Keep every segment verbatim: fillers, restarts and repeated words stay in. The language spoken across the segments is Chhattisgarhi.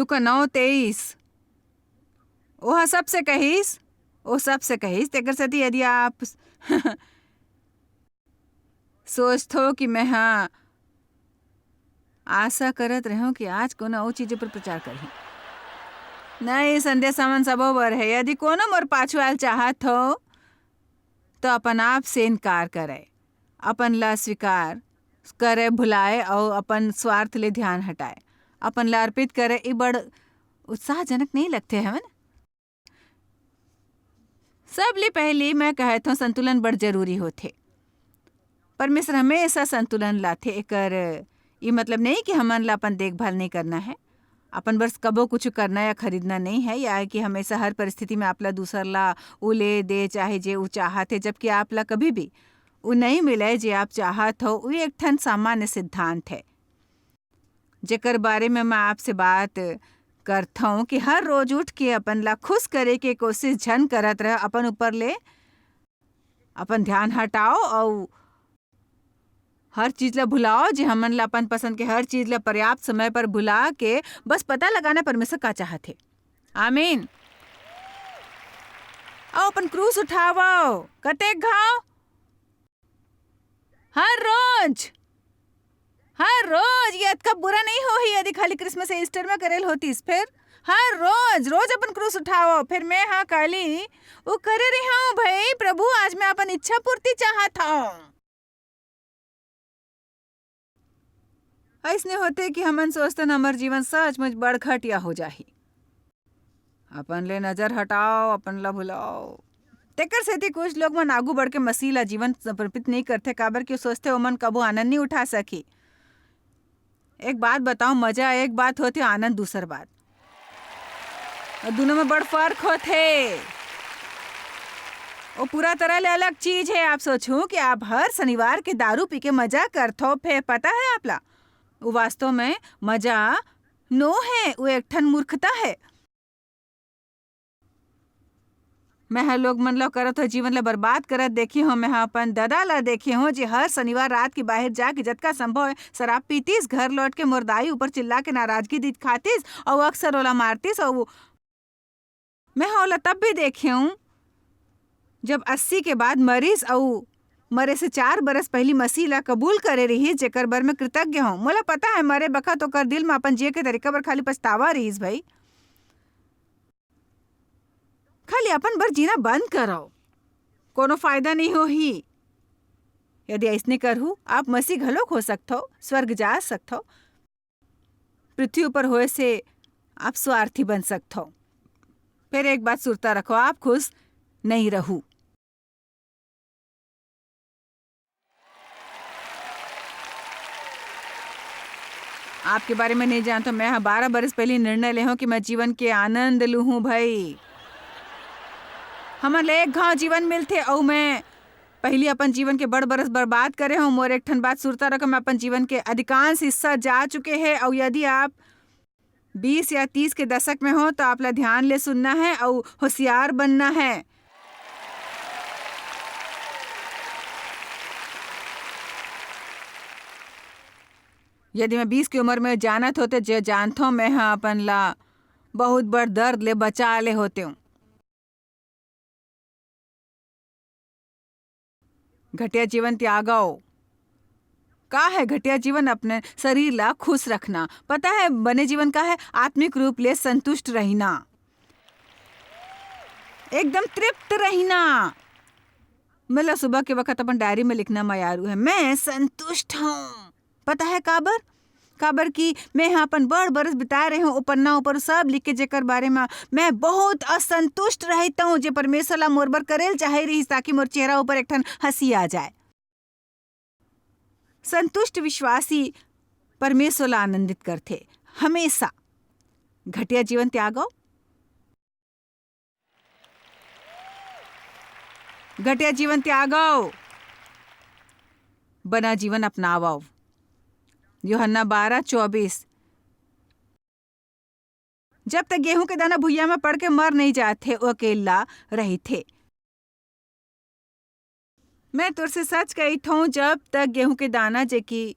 लूका नौ तेईस। ओह सबसे कहिस, ओ सबसे कहिस, तेकर सेती यदि आप सोचथो कि मैं हा आशा करत रहूं कि आज कोनो अउ चीज पर प्रचार करही। नहीं, संदेश हमन सबो बर है। यदि कोनो मोर पाछू आयल चाहत हो, तो अपन आप से इनकार करे, अपन ला स्वीकार करे, भुलाए अउ अपन स्वार्थ ले ध्यान हटाए, अपन ला अर्पित करे। ई बड़ उत्साहजनक नहीं लगथे, हवन? सबले पहली मैं कहत हूँ, संतुलन बड़ जरूरी होथे। परमेश्वर हमेशा संतुलन लाथे। एकर ई मतलब नहीं कि हमन ला अपन देखभाल नहीं करना है, अपन बर कबो कुछ करना या खरीदना नहीं है, या कि हमेशा हर परिस्थिति में आप ला दूसर ला उ ले दे, चाहे जे उ चाहत है, जबकि आप ला कभी भी उ नहीं मिले जे आप चाहत हो। उ एक ठन सामान्य सिद्धांत है, जेकर बारे में मैं आपसे बात करथौं कि हर रोज उठ के अपन ला खुश करे के कोशिश झन करत रह, अपन ऊपर ले अपन ध्यान हटाओ अउ हर चीज ला भुलाओ, जे हमन ला अपन पसंद के हर चीज ला पर्याप्त समय पर भुला के बस पता लगाना परमेश्वर का चाहत हे। आमीन। अउ अपन क्रूस उठावो। कतेक घाव? हर रोज, हर रोज। ये अतका बुरा नहीं होही यदि खाली क्रिसमस या ईस्टर में करेल होतीस। फिर हर रोज, रोज अपन क्रूस उठावो। फिर मैं हा काली वो करे रही हूँ, भाई प्रभु, आज मैं अपन इच्छा पूर्ति चाहत हूँ। अइसने होथे कि हमन सोचथन, हमर जीवन सचमुच बड़ घटिया हो जाही। अपन ले नजर हटाओ, अपन ला भुलाओ। तेकर सेती कुछ लोग मन आगू बढ़ के मसीह ला जीवन समर्पित नहीं करथे, काबर कि वो सोचथे, ओमन कभू आनंद नहीं उठा सकी। एक बात बताओ, मजा एक बात होथे, आनंद दूसर बात। अउ दूनों में बड़ फर्क होथे। वो पूरा तरह ले अलग चीज है। आप सोचहू कि आप हर शनिवार के दारू पी के मजा करथो, फेर पता है आप ला, वो वास्तव में मजा नो है, वो एक ठन मूर्खता है। मैं ह लोग मन ला करत हो जीवन ला बर्बाद करत देखे हो। मैं ह अपन ददा ला देखे हो, जे हर शनिवार रात के बाहर जाके जतका संभव है शराब पीतीस, घर लौट के मोर दाई ऊपर चिल्ला के नाराजगी दिखातीस, अउ अक्सर ओला मारतीस। अउ मैं ह ओला तब भी देखे हूँ, जब अस्सी के बाद मरीस अउ मरे से चार बरस पहली मसीह ला कबूल करे रहिस, जेकर बर मैं कृतज्ञ हूँ। मोला पता है, मरे बखत ओकर दिल में अपन जिए के तरीका बर खाली पछतावा रहिस, भाई। खाली अपन बर जीना बंद करो, कोनो फायदा नहीं होही। यदि अइसने करहू, आप मसीह घलोक हो सकथो, स्वर्ग जा सकथो। पृथ्वी ऊपर होए से आप स्वार्थी बन सकथो। फिर एक बात सुरता रखो, आप खुश नहीं रहू। आपके बारे में नहीं जानता, मैं ह बारह बरस पहले निर्णय ले हूँ कि मैं जीवन के आनंद लूहूँ भाई। हमन ले एक घाव जीवन मिलथे, अउ मैं पहली अपन जीवन के बड़ बरस बर्बाद करे हूँ। मोर एक ठन बात सुरता रखो, मैं अपन जीवन के अधिकांश हिस्सा जा चुके हैं, अउ यदि आप बीस या तीस के दशक में हो, तो आप ला ध्यान ले सुनना है अउ होशियार बनना है। यदि मैं बीस की उम्र में जानत होते, जे जानथो, मैं ह अपन ला बहुत बड़ दर्द ले बचा ले होते हूँ। घटिया जीवन त्यागव। का है घटिया जीवन? अपने शरीर ला खुश रखना। पता है बने जीवन का है? आत्मिक रूप ले संतुष्ट रहना, एकदम तृप्त रहना। मतलब सुबह के वक्त अपन डायरी में लिखना, "मैं यारू है, मैं संतुष्ट हूँ।" पता है काबर? काबर कि मैं ह अपन बड़ बरस बिताए रहे हूँ, ओ पन्ना ऊपर सब लिख के, जेकर बारे में मैं बहुत असंतुष्ट रहता हूँ, जे परमेश्वर ला मोर बर करेल चाहे रहिस, ताकि मोर चेहरा ऊपर एक ठन हंसी आ जाए। संतुष्ट विश्वासी परमेश्वर ला आनंदित करथे हमेशा। घटिया जीवन त्यागव, घटिया जीवन त्यागव, बना जीवन अपनावव। यूहन्ना बारह चौबीस। जब तक गेहूं के दाना भुइया में पड़ के मर नहीं जाथे, वो अकेला रहिथे। मैं तोर से सच कहिथौं, जब तक गेहूं के दाना, जे कि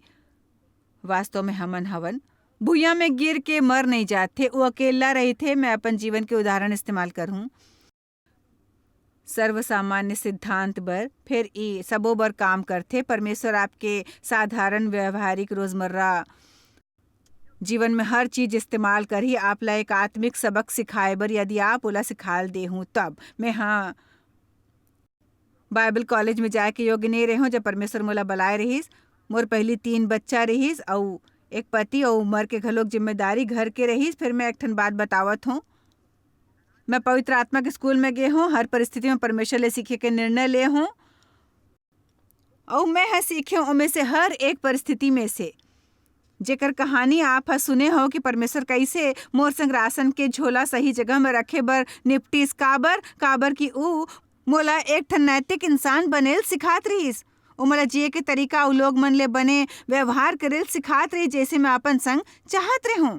वास्तव में हमन हवन, भुइयां में गिर के मर नहीं जाथे, वो अकेला रहिथे। मैं अपन जीवन के उदाहरण इस्तेमाल करहूं। सर्वसामान्य सिद्धांत बर, फिर ई सबो बर काम करथे। परमेश्वर आपके साधारण, व्यवहारिक, रोजमर्रा जीवन में हर चीज इस्तेमाल करही। आप ला एक आत्मिक सबक सिखाए बर, यदि आप ओला सिखाल देहूं तब। मैं हा बाइबल कॉलेज में जाए के योग्य नहीं रेहों, जब परमेश्वर मोला बलाए रहिस। मोर पहली तीन बच्चा रहिस, अउ एक पति, अउ उमर के घलोक जिम्मेदारी घर के रहिस। फिर मैं एक ठन बात बतावत हूँ, मैं पवित्र आत्मा के स्कूल में गे हूँ, हर परिस्थिति में परमेश्वर ले सीखे के निर्णय ले हूँ, अउ मैं ह सीखे हूँ ओमे से हर एक परिस्थिति में से, जेकर कहानी आप ह सुने हो कि परमेश्वर कैसे मोर संग राशन के झोला सही जगह में रखे बर निपटिस। काबर? काबर कि ऊ मोला एक ठन नैतिक इंसान बनेल सिखात रहिस। ओ मोला जिए के तरीका अउ लोग मन ले बने व्यवहार करेल सिखात रहिस, जैसे मैं अपन संग चाहत रहूं।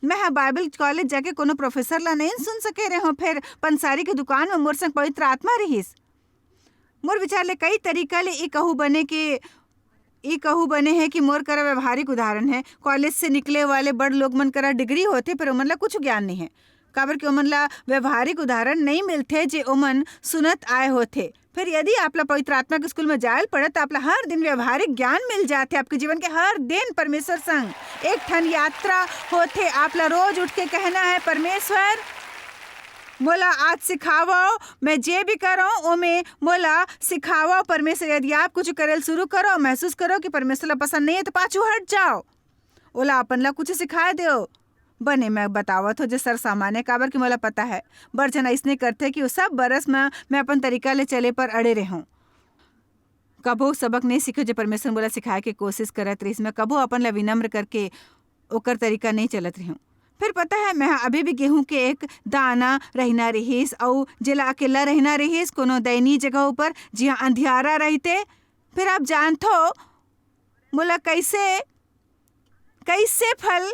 मैं ह बाइबल कॉलेज जाके कोनो प्रोफेसर ला नहीं सुन सके रहूं, फिर पंसारी के दुकान में मोर संग पवित्र आत्मा रहिस। मोर विचार ले कई तरीका ले ई कहू बने के, ई कहू बने हे कि मोर करा व्यवहारिक उदाहरण है। कॉलेज से निकले वाले बड़ लोग मन करा डिग्री होथे, पर ओमन ला कुछ ज्ञान नहीं है, काबर कि ओमन ला व्यवहारिक उदाहरण नहीं मिलथे जे ओमन सुनत आए होथे। फिर यदि आप ला पवित्र आत्मा के स्कूल में जायल पड़े, तो आप ला हर दिन व्यवहारिक ज्ञान मिल जाथे। आपके जीवन के हर दिन परमेश्वर संग एक ठन यात्रा होथे। आप ला रोज उठ के कहना है, "परमेश्वर, मोला आज सिखावव, मैं जे भी करव, ओमे मोला सिखावव।" परमेश्वर, यदि आप कुछ करेल शुरू करो, महसूस करो कि परमेश्वर ला पसंद नहीं है, तो पाछू हट जाओ। ओला अपन ला कुछ सिखाए देव। बने, मैं बतावत हो जे सर सामान्य, काबर कि मोला पता है, बड़ झन अइसने करथे कि वो सब बरस में मैं अपन तरीका ले चले पर अड़े रहूं। कभो सबक नहीं सीखे जे परमेश्वर मोला सिखाए के कोशिश करत रहिस। मैं कभो अपन ला विनम्र करके ओकर तरीका नहीं चलत रहूं। फिर पता है, मैं अभी भी गेहूं के एक दाना रहना रहिस, अउ जेला अकेला रहना रहिस, कोनो दैनी जगह ऊपर, जिहां अंधियारा रहिते। फिर आप जानथो, मोला कैसे, कैसे फल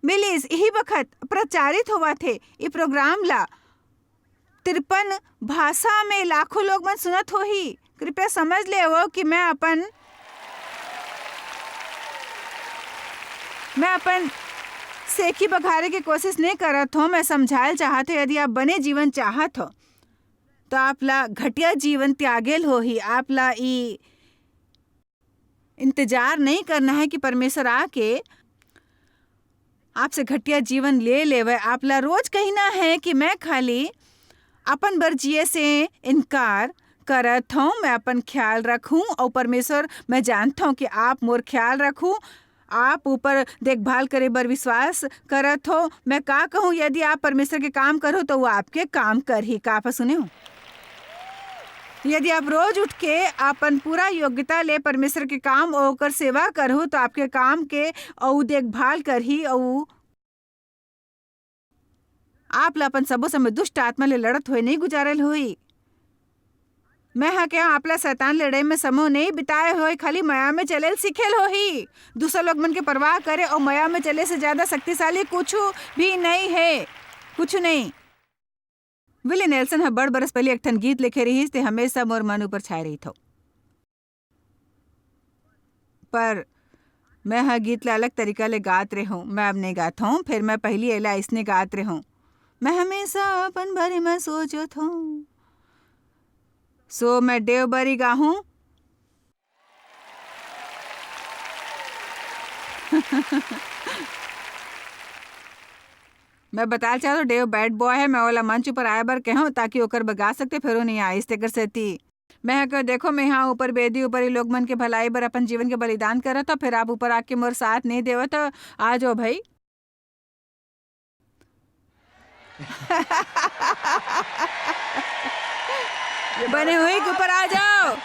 मिलिस? इही बखत प्रचारित होवत हे ई प्रोग्राम ला। तिरपन भाषा में लाखों लोग मन सुनत होही। कृपया समझ लेवो कि मैं अपन, मैं अपन सेखी बघारे के कोशिश नहीं करत हो, मैं समझायल चाहत हो। यदि आप बने जीवन चाहत हो, तो आप ला घटिया जीवन त्यागेल होही। आप ला ई इंतजार नहीं करना है कि परमेश्वर आके आपसे घटिया जीवन ले लेवे। आप ला रोज कहना है कि मैं खाली अपन बर जिए से इनकार करत हूँ, मैं अपन ख्याल रखूँ, और परमेश्वर, मैं जानता हूँ कि आप मोर ख्याल रखूँ, आप ऊपर देखभाल करे बर विश्वास करत हो। मैं का कहूँ, यदि आप परमेश्वर के काम करो, तो वो आपके काम करही। का आप सुने हो? यदि आप रोज उठ के अपन पूरा योग्यता ले परमेश्वर के काम और ओकर सेवा करहु, तो आपके काम के अउ देखभाल करही, अउ आप ला अपन सबो समय दुष्ट आत्मा ले लड़त होए नहीं गुजारेल होही। मैं हा क्या आप ला शैतान लड़ाई में समूह नहीं बिताए होए, खाली मया में चलेल सीखेल होही। दूसरा लोग मन के परवाह करे और मया में चले से ज्यादा शक्तिशाली कुछ भी नहीं है, कुछ नहीं। विली नेल्सन ह बड़ बरस पहिली एक ठन गीत लिखे रिहिस, ते हमेशा मोर मन ऊपर छाए रहिथव। पर मैं ह गीत ला अलग तरीका ले गात रेहूं। मैं अब नइ गात हूं, फेर मैं पहिली एला अइसने गात रेहूं, "मैं हमेशा अपन बारे म सोचत हूं।" So, मैं डेव बारी गाहूं। मैं बताल चाहत हूं, डेव bad boy है, मैं ओला मंच ऊपर आए बर कहूं, ताकि ओकर बर गा सकते, फेर वो नइ आइस, तेकर सेती। मैं ह कह, "देखो, मैं यहां ऊपर बेदी ऊपर ये लोग मन के भलाई बर अपन जीवन के बलिदान करत हूं, फेर आप ऊपर आके मोर साथ नइ देवत हव, आ जाओ भाई।" बने हुए के ऊपर आ जाओ।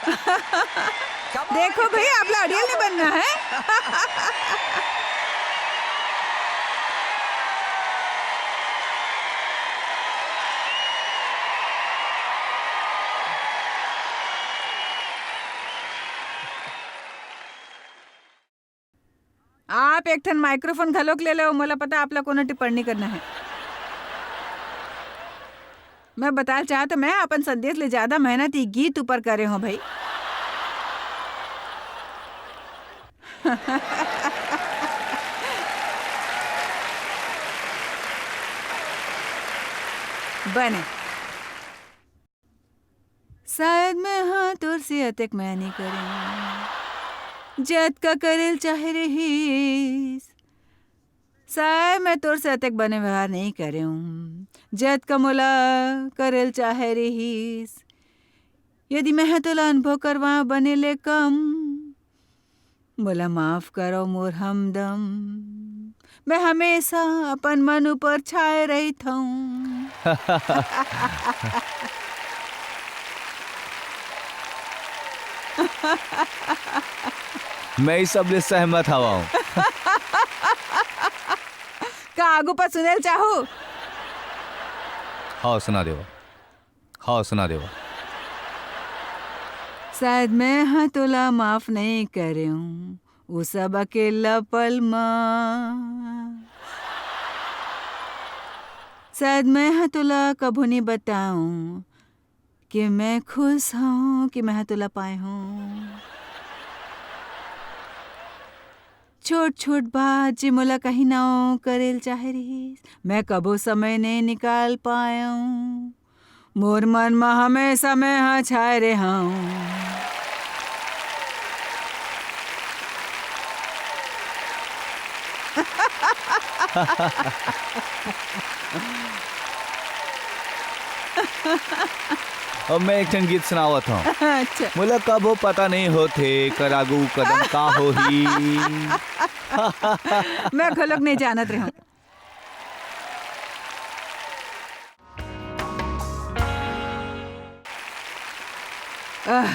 देखो भाई, आप ला अड़ियल नहीं बनना है। आप एक ठन microphone घलोक ले लेव, मोला पता आप ला कोनो टिप्पणी करना है। मैं बताल चाहत हूं, मैं अपन संदेश ले ज्यादा मेहनत ई गीत ऊपर करे हूं भाई। बने। शायद मैं हा तोर से अतेक मया नइ करेंव, जतका करेल चाहे रहिस। शायद मैं तोर से अतेक बने व्यवहार नइ करेंव, जतका मोला करेल चाहे रहिस। यदि मैं हा तोला अनुभव करवांव बने ले कम, मोला माफ करो मोर हमदम, मैं हमेशा अपन मन ऊपर छाए रहिथंव। मैं ई सब ले सहमत हवंव। का आगू पर सुनेल चाहू? हव, सुना देवा। हव, सुना देवा। शायद मैं हा तोला माफ नइ करेंव, उ सब अकेल्ला पल मा। शायद मैं हा तोला कभू नइ बतांव कि मैं खुश हंव कि मैं हा तोला पाए हंव। छोट-छोट बात जे मोला कहीं नव करेल चाहे रहिस, मैं कभू समय नइ निकाल पाएंव। मोर मन म हमेशा मैं हा छाए रेहेंव। अब मैं एक ठन गीत सुनावत हंव। अच्छा। मोला कभू पता नइ होथे, कर आगू कदम का होही। मैं घलोक नइ जानत रेहेंव। आह,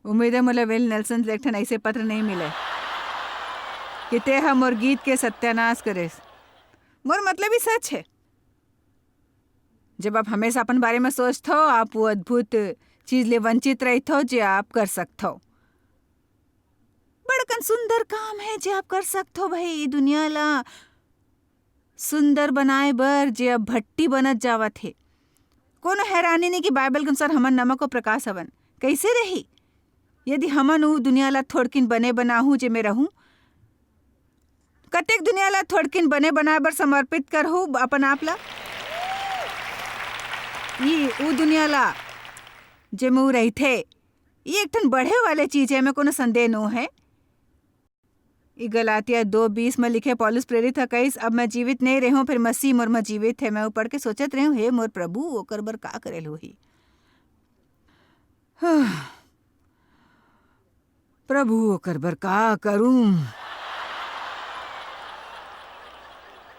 उम्मीद हे मोला विल नेल्सन ले एक ठन अइसे पत्र नइ मिले कि तें हा मोर गीत के सत्यानाश करेस। मोर मतलब ही सच हे। जब आप हमेशा अपन बारे में सोचथो, आप वो अद्भुत चीज ले वंचित रहिथो जे आप कर सकथो। बड़कन सुंदर काम हे जे आप कर सकथो भाई, ई दुनिया ला सुंदर बनाए बर जे अब भट्टी बनत जावत हे। कोनो हैरानी नहीं कि बाइबल के अनुसार हमन नमक अउ प्रकाश हवन। कइसे रही यदि हमन ऊ दुनिया ला थोड़किन बने बनाहूं जेमे रहूं? कतेक दुनिया ला थोड़किन बने बनाए बर समर्पित करहू अपन आप ला? ई ऊ दुनिया ला जेमे ऊ रहिथे, ई एक ठन बढ़े वाले चीज हे, एमे कोनो संदेह नो हे। ई गलातिया दो बीस म लिखे, पौलुस प्रेरित ह कहिस, "अब मैं जीवित नइ रेहूं, फेर मसीह मोर म जीवित हे।" मैं ऊ पढ़ के सोचत रेहूं, "हे मोर प्रभु, ओकर बर का करेल होही?" प्रभु, ओकर बर का करूं?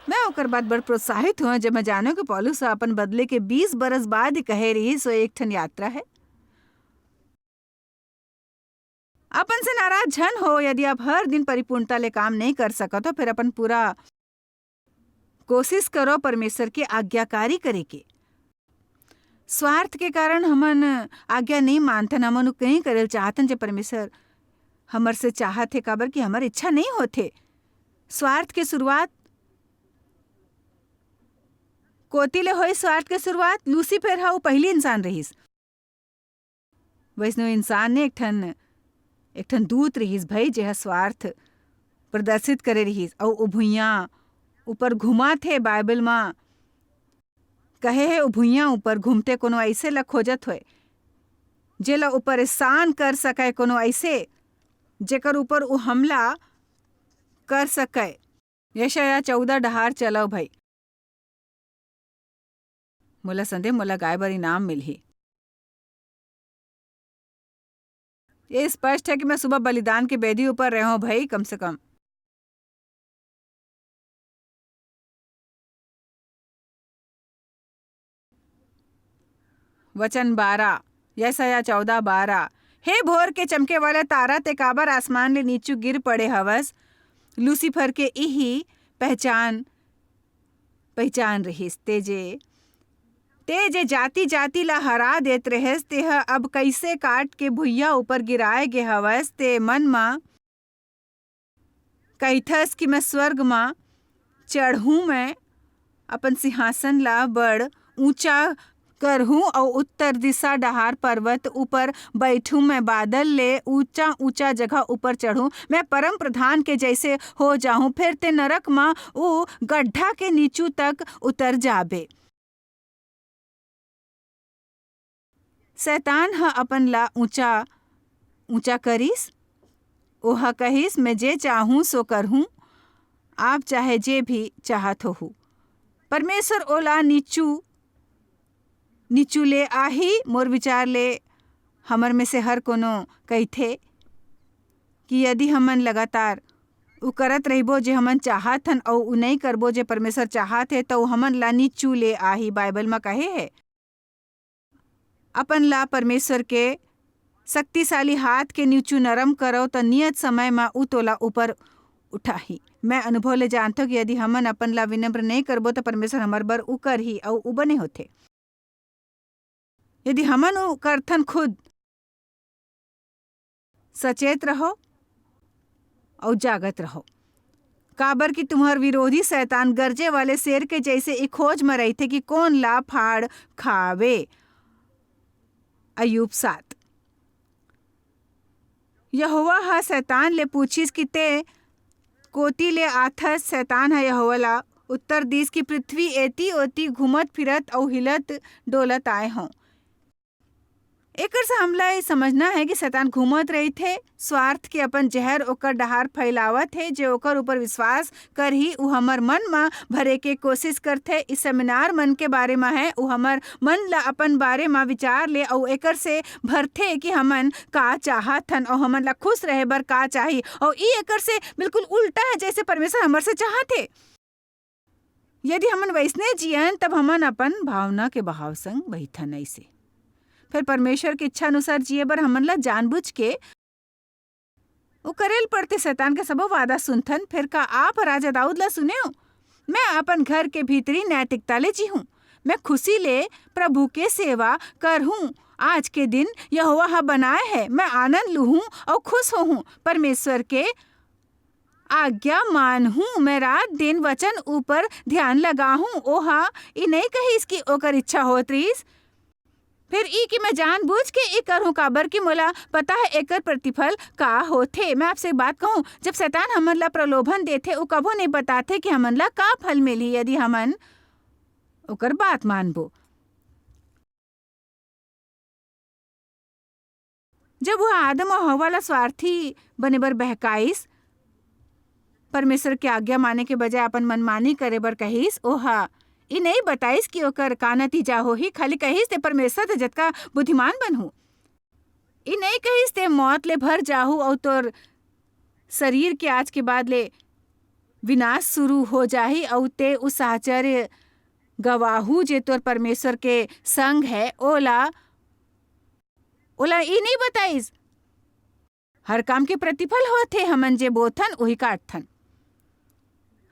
मैं ओकर बाद बड़ प्रोत्साहित हों, जब मैं जानो कि पौलुस ह अपन बदले के बीस बरस बाद ही कहे रिहिस, "वो एक ठन यात्रा हे।" अपन से नाराज झन हो, यदि आप हर दिन परिपूर्णता ले काम नइ कर सकत हो, फेर अपन पूरा कोशिश करो परमेश्वर के आज्ञाकारी करे के। स्वार्थ के कारण हमन आज्ञा नइ मानथन, हमन उ कहीं करेल चाहथन जे परमेश्वर हमर से चाहत हे, काबर कि हमर इच्छा नइ होथे। स्वार्थ के शुरुआत कोती ले होय, स्वार्थ के शुरुआत लूसीफर ह, उ पहिली इंसान रहिस। वैसनो इंसान ने एक ठन, एक ठन दूत रिहिस भई, जेह स्वार्थ प्रदर्शित करे रिहिस, अउ ओ भुइयां ऊपर घुमात हे। बाइबल म कहे हे, ओ भुइयां ऊपर घूमते कोनो अइसे ल खोजत होय, जेला ओ परेशान कर सकय, कोनो अइसे, जेकर ऊपर ओ हमला कर सकय। यशायाह चौदह डहार चलव भई। मोला संदेह, मोला गाय बर इनाम मिलही। ये स्पष्ट हे कि मैं सुबह बलिदान के बेदी ऊपर रेहों भई, कम से कम। वचन बारह, यशायाह चौदह बारह, "हे भोर के चमके वाला तारा, तें काबर आसमान ले नीचू गिर पड़े हवस?" लूसीफर के इही पहचान, पहचान रिहिस। तें जे, तें जे जाति-जाति ला हरा देत रहेस, तेह अब कइसे काट के भुइयां ऊपर गिराए गे हवस? तें मन म कहिथस कि मैं स्वर्ग म चढ़हूं, मैं अपन सिंहासन ला बड़ ऊंचा करहूं अउ उत्तर दिशा डहार पर्वत ऊपर बइठहूं, मैं बादल ले ऊंचा-ऊंचा जगह ऊपर चढ़हूं, मैं परम प्रधान के जइसे हो जाहूं। फेर तें नरक म ओ गड्ढा के नीचू तक उतर जाबे। शैतान ह अपन ला ऊंचा, ऊंचा करिस। ओह कहिस, "मैं जे चाहूं, सो करहूं, आप चाहे जे भी चाहत होहू।" परमेश्वर ओला नीचू, नीचू ले आही। मोर विचार ले, हमर में से हर कोनो कहिथे कि यदि हमन लगातार उ करत रहिबो, जे हमन चाहत हन, अउ उ नई करबो, जे परमेश्वर चाहत हे, त उ हमन ला नीचू ले आही। बाइबल म कहे हे, "अपन ला परमेश्वर के शक्तिशाली हाथ के नीचू नरम करव, त नियत समय म उ तोला ऊपर उठाही।" मैं अनुभव ले जानथव कि यदि हमन अपन ला विनम्र नई करबो, त परमेश्वर हमर बर उ करही, अउ उ बने होथे। यदि हमन उ करथन खुद, सचेत रहो अउ जागत रहो, काबर कि तुम्हर विरोधी शैतान गरजे वाले शेर के जैसे ई खोज म रहिथे कि कोन ला फाड़ खावे। अय्यूब सात। यहोवा ह शैतान ले पूछिस कि ते कोती ले आथस? शैतान ह यहोवा ला उत्तर दिस कि पृथ्वी एती ओती घूमत फिरत अउ हिलत डोलत आए हंव। एकर से हमला ये समझना है कि शैतान घूमत रहिथे, स्वार्थ के अपन जहर ओकर डहार फैलावत हे। जे ओकर ऊपर विश्वास करही, उ हमर मन म भरे के कोशिश करथे। इस सेमिनार मन के बारे म है, उ हमर मन ला अपन बारे म विचार ले अउ एकर से भरथे कि हमन का चाहत हन अउ हमन ला खुश रहे बर का चाही। अउ ई एकर से बिल्कुल उल्टा है, जैसे परमेश्वर हमर से चाहत हे। यदि हमन वैसने जियन, तब हमन अपन भावना के बहाव संग बहिथन। ऐसे फिर परमेश्वर के इच्छा अनुसार जिए बर हमन ला जानबूझ के वो करेल पड़थे। शैतान के सबो वादा सुनथन। फिर का आप राजा दाऊद ला सुनेव? "मैं अपन घर के भीतरी नैतिकता ले जीहूं, मैं खुशी ले प्रभु के सेवा करहूं। आज के दिन यहोवा ह बनाए है, मैं आनंद लूहूं अउ खुश होहूं। परमेश्वर के आज्ञा मानहूं, मैं रात दिन वचन ऊपर ध्यान लगाहूं।" ओहा ई नई कहिस कि ओकर इच्छा होत रहिस, फिर ई कि मैं जानबूझ के ई करहूं, काबर कि मोला पता है एकर प्रतिफल का होथे। मैं आपसे एक बात कहूं, जब शैतान हमन ला प्रलोभन देथे, उ कभू नहीं बताथे कि हमन ला का फल मिलही यदि हमन ओकर बात मानबो। जब वह आदम अउ हव्वा ला स्वार्थी बने बर बहकाइस, परमेश्वर के आज्ञा माने के बजाय अपन मनमानी करे बर कहिस, ओह ई नई बताइस कि ओकर का नतीजा होही, खाली कहिस, "ते परमेश्वर ते जतका बुद्धिमान बनहू।" ई नई कहिस, "ते मौत ले भर जाहू अउ तोर शरीर के आज के बाद ले विनाश शुरू हो जाही अउ ते उस आश्चर्य गवाहू जे तोर परमेश्वर के संग है।" ओला, ओला ई नई बताइस, हर काम के प्रतिफल होथे, हमन जे बोथन, उही काटथन।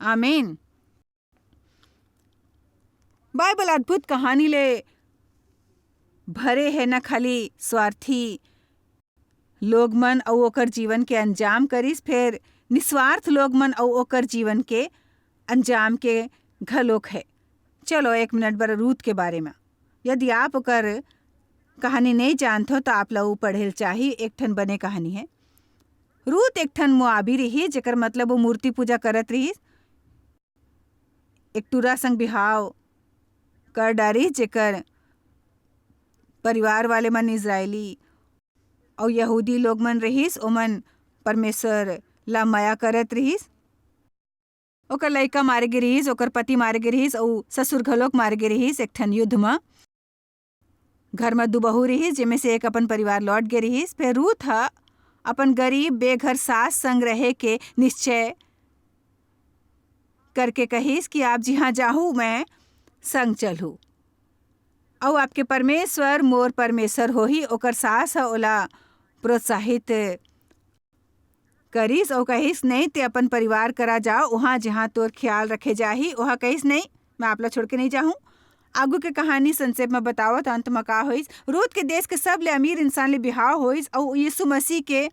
आमीन। बाइबल अद्भुत कहानी ले भरे हे, न खाली स्वार्थी लोग मन अउ ओकर जीवन के अंजाम करिस, फेर निस्वार्थ लोग मन अउ ओकर जीवन के अंजाम के घलोक है। चलो, एक मिनट बर रूत के बारे में, यदि आप ओकर कहानी नई जानथो, तो आप ला ऊ पढ़े ल चाही। एक ठन बने कहानी है। रूत एक ठन मोआबी रिहिस, जेकर मतलब वो मूर्ति पूजा करत रिहिस। एक टूरा संग बिहाव कर डारिस, जेकर परिवार वाले मन इजरायली अउ यहूदी लोग मन रिहिस, ओमन परमेश्वर ला मया करत रिहिस। ओकर लइका मारे गे रिहिस, ओकर पति मारे गे रिहिस, अउ ससुर घलोक मारे गे रिहिस एक ठन युद्ध म। घर म दू बहू रिहिस, जेमे से एक अपन परिवार लौट गे रिहिस। फेर रूत ह अपन गरीब बेघर सास संग रहे के निश्चय करके कहिस कि आप जिहाँ जाहू, मैं संग चलहू, अउ आपके परमेश्वर मोर परमेश्वर होही। ओकर सास ह ओला प्रोत्साहित करिस अउ कहिस, "नहीं, ते अपन परिवार करा जाओ, उहाँ जिहाँ तोर ख्याल रखे जाही।" ओहा कहिस, "नहीं, मैं आप ला छोड़ के नहीं जाहूँ।" आगू के कहानी संक्षेप म बतावत, अंत म का होइस। रूत के देश के सबले अमीर इंसान ले बिहाव होइस अउ यीशु मसीह के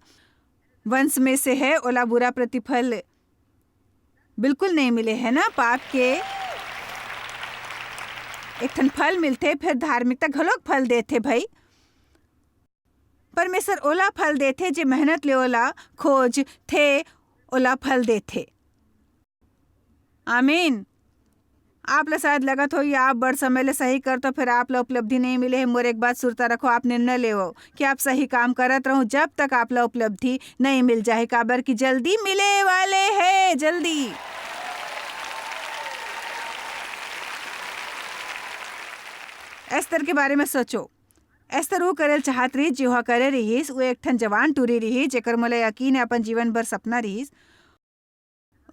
वंश में से है, ओला बुरा प्रतिफल बिल्कुल नहीं मिले, है ना? पाप के एक ठन फल मिलथे, फिर धार्मिकता घलोक फल देथे भाई। परमेश्वर ओला फल देथे, जे मेहनत ले ओला खोजथे, ओला फल देथे। आमीन। आप ला शायद लगत होही, आप बड़ समय ले सही करथो, फेर आप ला उपलब्धि नहीं मिले हे। मोर एक बात सुरता रखो, आप निर्णय लेवो कि आप सही काम करत रहो, जब तक आप ला उपलब्धि नहीं मिल जाही, काबर कि जल्दी मिले वाले हे, जल्दी। एस्तर के बारे में सोचो। एस्तर वो करेल चाहत रहिस, जेहा करे रहिस। वो एक ठन जवान टूरी रहिस, जेकर मोला यकीन हे, अपन जीवन भर सपना रहिस।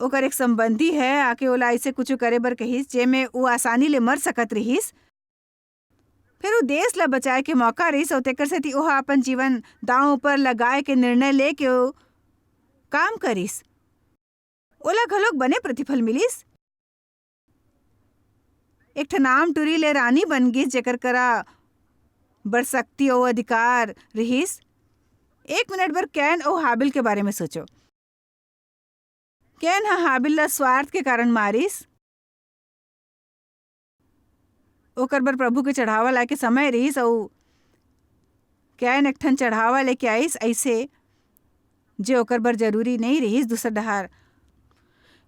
ओकर एक संबंधी हे, आके ओला अइसे कुछु करे बर कहिस, जेमे वो आसानी ले मर सकत रहिस। फेर वो देश ला बचाए के मौका रहिस, अउ तेकर सेती ओहा अपन जीवन दांव ऊपर लगाए के निर्णय लेके वो काम करिस। ओला घलोक बने प्रतिफल मिलिस। एक ठन आम टूरी ले रानी बन गिस, जेकर करा बड़ शक्ति अउ अधिकार रिहिस। एक मिनट बर कैन अउ हाबिल के बारे में सोचो। कैन ह हाबिल ला स्वार्थ के कारण मारिस। ओकर बर प्रभु के चढ़ावा लाए के समय रिहिस, अउ कैन एक ठन चढ़ावा लेके आइस, अइसे जे ओकर बर जरूरी नइ रिहिस। दूसर डहार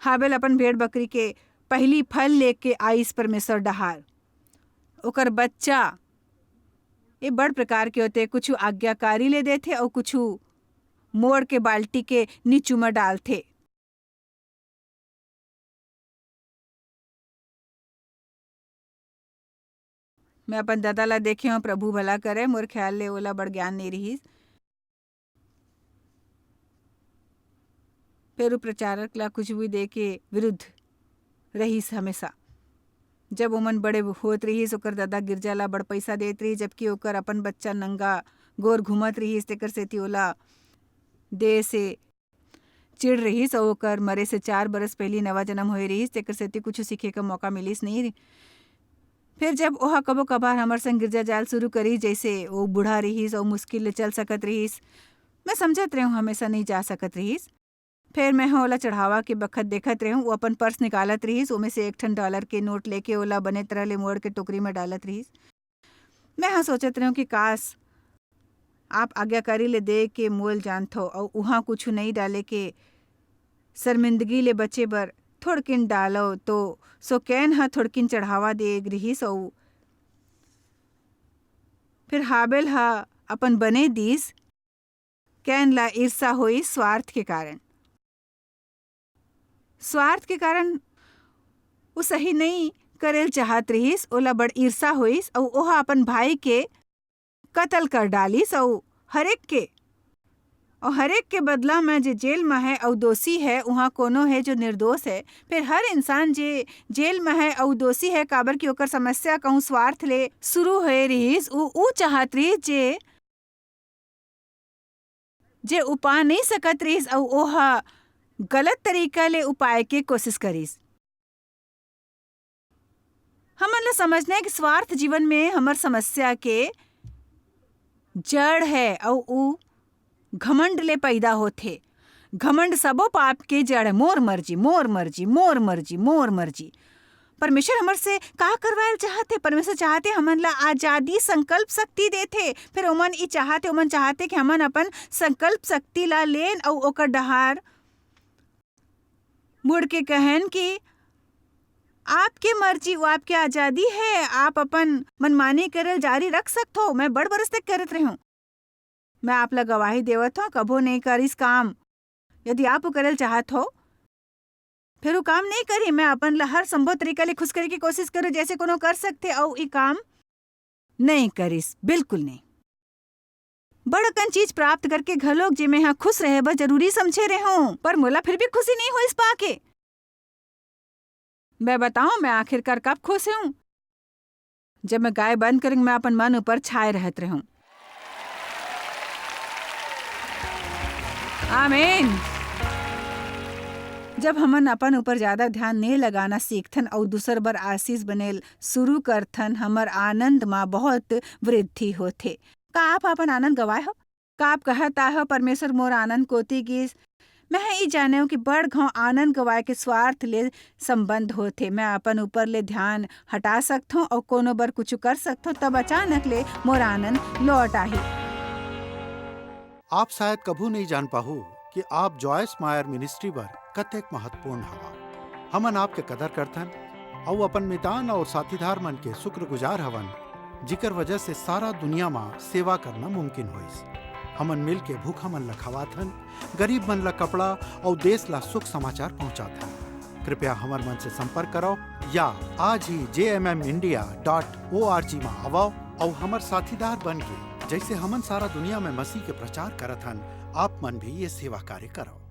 हाबिल अपन भेड़ बकरी के पहिली फल लेके आइस परमेश्वर डहार। ओकर बच्चा ए बड़ प्रकार के होथे, कुछु आज्ञाकारी ले देथे अउ कुछु मोड़ के बाल्टी के नीचू म डालथे। मैं अपन ददा ला देखे हंव, प्रभु भला करे, मोर ख्याल ले ओला बड़ ज्ञान नइ रिहिस। फेर उ प्रचारक ला कुछ भी दे के विरुद्ध रहिस हमेशा। जब ओमन बड़े होत रिहिस, ओकर ददा गिरजा ला बड़ पइसा देत रिहिस, जबकि ओकर अपन बच्चा नंगा गोर घूमत रिहिस, तेकर सेती ओला दे से चिढ़ रिहिस अउ ओकर मरे से चार बरस पहिली नवा जनम होए रिहिस, तेकर सेती कुछु सीखे के मौका मिलिस नइ। फेर जब ओहा कभो कभार हमर संग गिरजा जायल शुरू करिस, जइसे ओ बूढ़ा रिहिस अउ मुश्किल ले चल सकत रिहिस, मैं समझत रेहेंव हमेशा नइ जा सकत रिहिस। फेर मैं ह ओला चढ़ावा के बखत देखत रेहेंव, वो अपन पर्स निकालत रिहिस, ओमे से एक ठन डॉलर के नोट लेके ओला बने तरह ले मोड़ के टोकरी में डालत रिहिस। मैं ह सोचत रेहेंव कि काश आप आज्ञाकारी ले दे के मोल जानथव अउ उहाँ कुछु नइ डाले के शर्मिंदगी ले बचे बर थोड़किन डालव। तो सो कैन ह थोड़किन चढ़ावा दे रिहिस अउ फिर हाबेल ह अपन बने दीस। कैन ला ईर्षा होई स्वार्थ के कारण। स्वार्थ के कारण वो सही नइ करेल चाहत रिहिस, ओला बड़ ईर्षा होइस अउ ओहा अपन भाई के कत्ल कर डालिस अउ हरेक के, अउ हरेक के बदला में जे जेल में है अउ दोषी है, उहाँ कोनो है जो निर्दोष है। फिर हर इंसान जे जेल में है अउ दोषी है, काबर कि ओकर समस्या कहूँ स्वार्थ ले शुरू होए रिहिस, उ, उ चाहत रिहिस जे जे उपा नइ सकत रिहिस अउ ओह गलत तरीका ले उपाय के कोशिश करिस। हमन ला समझना है कि स्वार्थ जीवन में हमर समस्या के जड़ है अउ उ घमंड ले पैदा होथे। घमंड सबो पाप के जड़ है। मोर मर्जी, मोर मर्जी, मोर मर्जी, मोर मर्जी। परमेश्वर हमर से का करवायल चाहत हे? परमेश्वर चाहत हे हमन ला आजादी, संकल्प शक्ति देथे। फिर ओमन ई चाहत हे, ओमन चाहत हे कि हमन अपन संकल्प शक्ति ला लेन अउ ओकर डहार मुड़ के कहन कि आपके मर्जी, वो आपके आजादी है, आप अपन मनमानी करल जारी रख सकथो। मैं बड़ बरस तक करत रहूं। मैं आप ला गवाही देवत हूँ, कभो नहीं करिस काम। यदि आप वो करल चाहत हो, फिर वो काम नहीं करी। मैं अपन ला हर संभव तरीका ले खुश करे की कोशिश करूँ, जैसे कोनो कर सकथे, अउ ई काम नहीं करिस, बिल्कुल नहीं। बड़ अकन चीज प्राप्त करके घलोक जे मैं हा खुश रहे बर जरूरी समझे रहूं, पर मोला फिर भी खुशी नहीं होइस पाके। मैं बताऊं, मैं आखिरकार कब खुश हूं? जब मैं गाय बंद करूं, मैं अपन मन ऊपर छाए रहत रहूं। आमीन। जब हमन अपन ऊपर ज्यादा ध्यान नहीं लगाना सीखथन अउ दूसर बर आशीष बनेल शुरू करथन, हमर आनंद मा बहुत वृद्धि होथे। का आप अपन आनंद गवाए हो? का आप कहत आए हो, "परमेश्वर मोर आनंद कोती गिस"? मैं ह ई जानेव कि बड़ घाव आनंद गवाए के स्वार्थ ले संबंध होथे। मैं अपन ऊपर ले ध्यान हटा सकथों अउ कोनो बर कुछु कर सकथों, तब अचानक ले मोर आनंद लौट आही। आप शायद कभू नहीं जान पाहू कि आप जॉयस मायर मिनिस्ट्री बर कतेक महत्वपूर्ण हवा। हमन आपके कदर करथन अउ अपन मितान अउ साथीदार मन के शुक्रगुजार हवन, जिकर वजह से सारा दुनिया म सेवा करना मुमकिन होइस। हमन मिल के भूखा मन ल खवाथन, गरीब मन ल कपड़ा अउ देश ल सुख समाचार पहुंचाथन। कृपया हमर मन से संपर्क करव या आज ही जे M M India dot O R G म आवव अउ हमर साथीदार बन के, जइसे हमन सारा दुनिया म मसीह के प्रचार करत हन, आप मन भी ये सेवा कार्य करव।